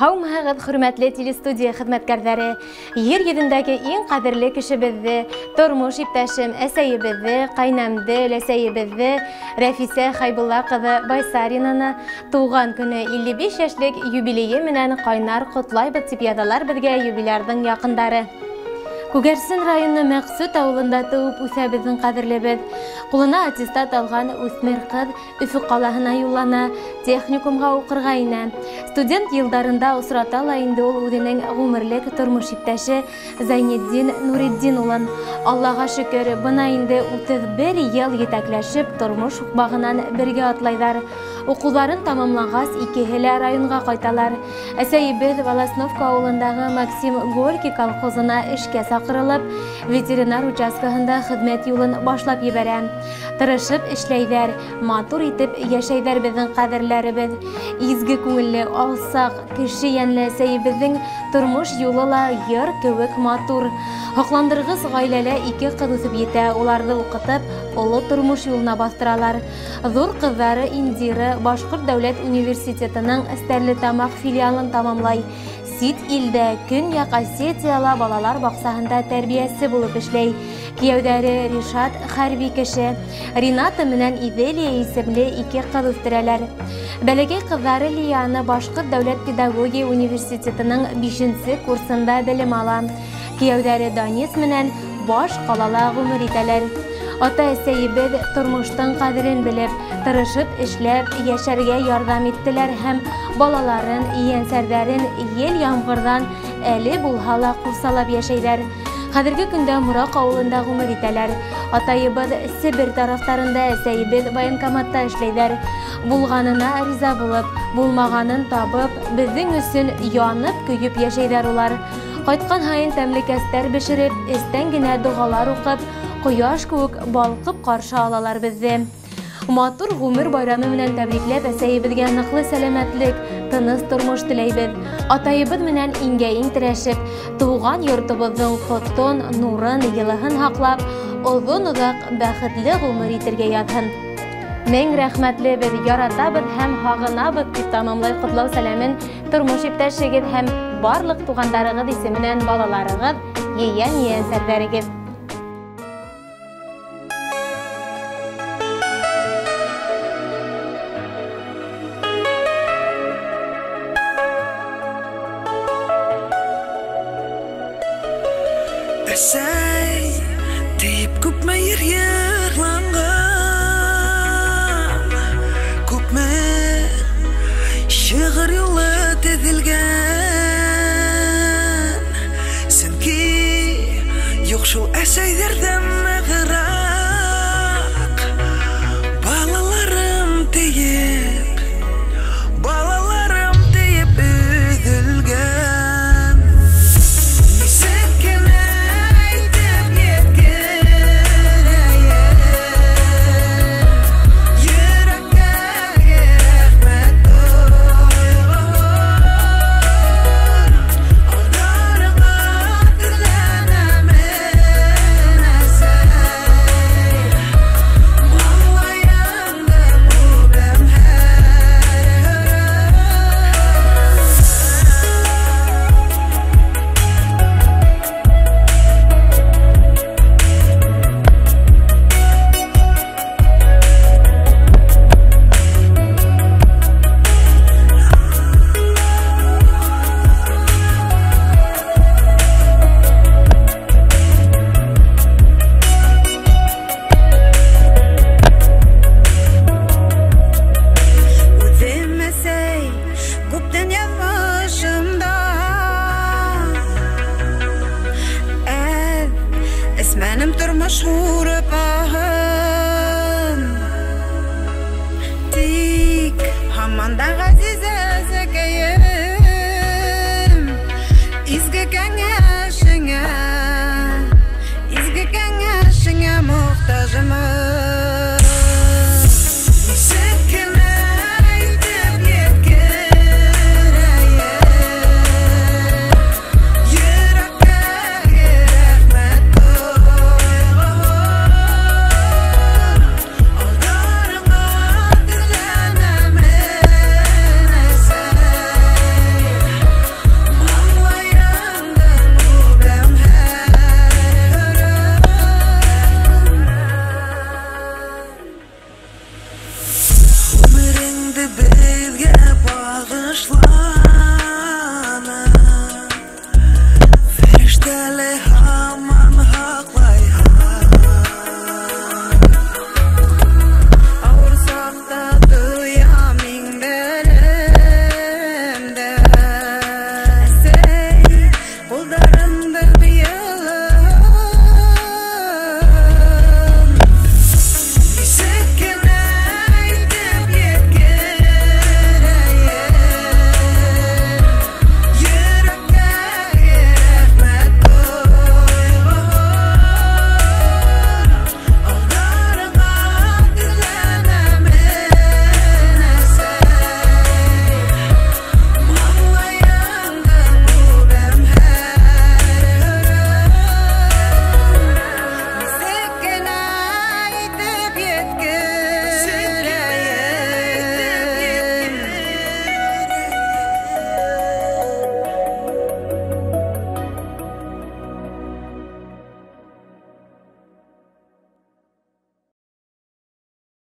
Һаумыһығыҙ, хөрмәтле телестудия хеҙмәткәрҙәре! Ер йөҙөндәге иң ҡәҙерле кешебеҙҙе, тормош иптәшем, әсәйебеҙҙе, ҡәйнәмде, өләсәйебеҙҙе, Рәфисә Хәйбулла ҡыҙы Байсаринаны тыуған көнө 55 йәшлек юбилейы менән ҡайнар ҡотлайбыҙ, тип яҙалар беҙгә юбилярҙың яҡындары. Күгәрсен районы Мәҡсүт ауылында тыуып үҫә беҙҙең ҡәҙерлебеҙ. Ҡулына аттестат алған үҫмер ҡыҙ Өфө ҡалаһына юллана, техникумға уҡырға инә. Студент йылдарында осрата ла инде ул үҙенең ғүмерлек тормош иптәше Зайнетдин Нуретдин улын. Аллаға шөкөр, бына инде 31 йыл етәкләшеп тормош һуҡмағынан бергә атлайҙар. Уҡыуҙарын тамамланғас, икеһе лә районға ҡайталар. Әсәйебеҙ Волосновка ауылындағы Максим Горький колхозына эшкә саҡырылып, ветеринар участкаһында хеҙмәт юлын башлап ебәрә. Тырышып эшләйҙәр, матур итеп йәшәйҙәр беҙҙең ҡәҙерләребеҙ. Изге күңелле, алсаҡ, кеше йәнле әсәйебеҙҙең тормош юлы ла йыр кеүек матур. Һоҡландырғыс ғаиләлә ике ҡыҙ үҫеп етә, уларҙы уҡытып, оло тормош юлына баҫтыралар. Ҙур ҡыҙҙары Индира Башҡорт дәүләт университетының Стәрлетамаҡ филиалын тамамлай. Сит илдә Көньяҡ Осетияла балалар баҡсаһында тәрбиәсе булып эшләй. Кейәүҙәре Ришат хәрби кеше. Рената менән Иделия исемле ике ҡыҙ үҫтерәләр. Бәләкәй ҡыҙҙары Лиана Башҡорт дәүләт педагогия университетының 5-нсе курсында белем ала. Кейәүҙәре Данис менән баш ҡалала ғүмер итәләр. Ата-әсәйебеҙ тормоштоң ҡәҙерен белеп, тырышып эшләп, йәшәргә ярҙам иттеләр һәм балаларын, ейәнсәрҙәрен ел-ямғырҙан әле булһа ла ҡурсалап йәшәйҙәр. Хәҙерге көндә Мораҡ ауылында ғүмер итәләр. Атайыбыҙ Себер тарафтарында, әсәйебеҙ военкоматта эшләйҙәр. Булғанына риза булып, булмағанын табып, беҙҙең өсөн янып-көйөп йәшәйҙәр улар. Ҡайтҡан һайын тәмлекәстәр бешереп, эстән генә доғалар уҡып, ҡояш кеүек балҡып ҡаршы алалар беҙҙе. Матур ғүмер байрамы менән тәбрикләп, әсәйебеҙгә ныҡлы сәләмәтлек, тыныс тормош теләйбеҙ. Атайыбыҙ менән иңгә-иң терәшеп, тыуған йортобоҙҙоң ҡотон, нурын, йылыһын һаҡлап, оҙон-оҙаҡ бәхетле ғүмер итергә яҙһын. Мең рәхмәтлебеҙ, яратабыҙ һәм һағынабыҙ, тип тамамлай ҡотлау сәләмен тормош иптәшегеҙ һәм барлыҡ туғандарығыҙ исеменән балаларығыҙ, ейән-ейәнсәрҙәрегеҙ. Әсәй тип күпме ер йырланған, күпме шиғыр юлы теҙелгән. Сөнки юҡ шул әсәйҙәрҙән нығыраҡ. Балаларым тейеп, балаларым тейеп өҙөлгән. Эсмәнем тормош һурыпаһын, тик һаман да ғәзиз әсәкәйем, изге кәңәш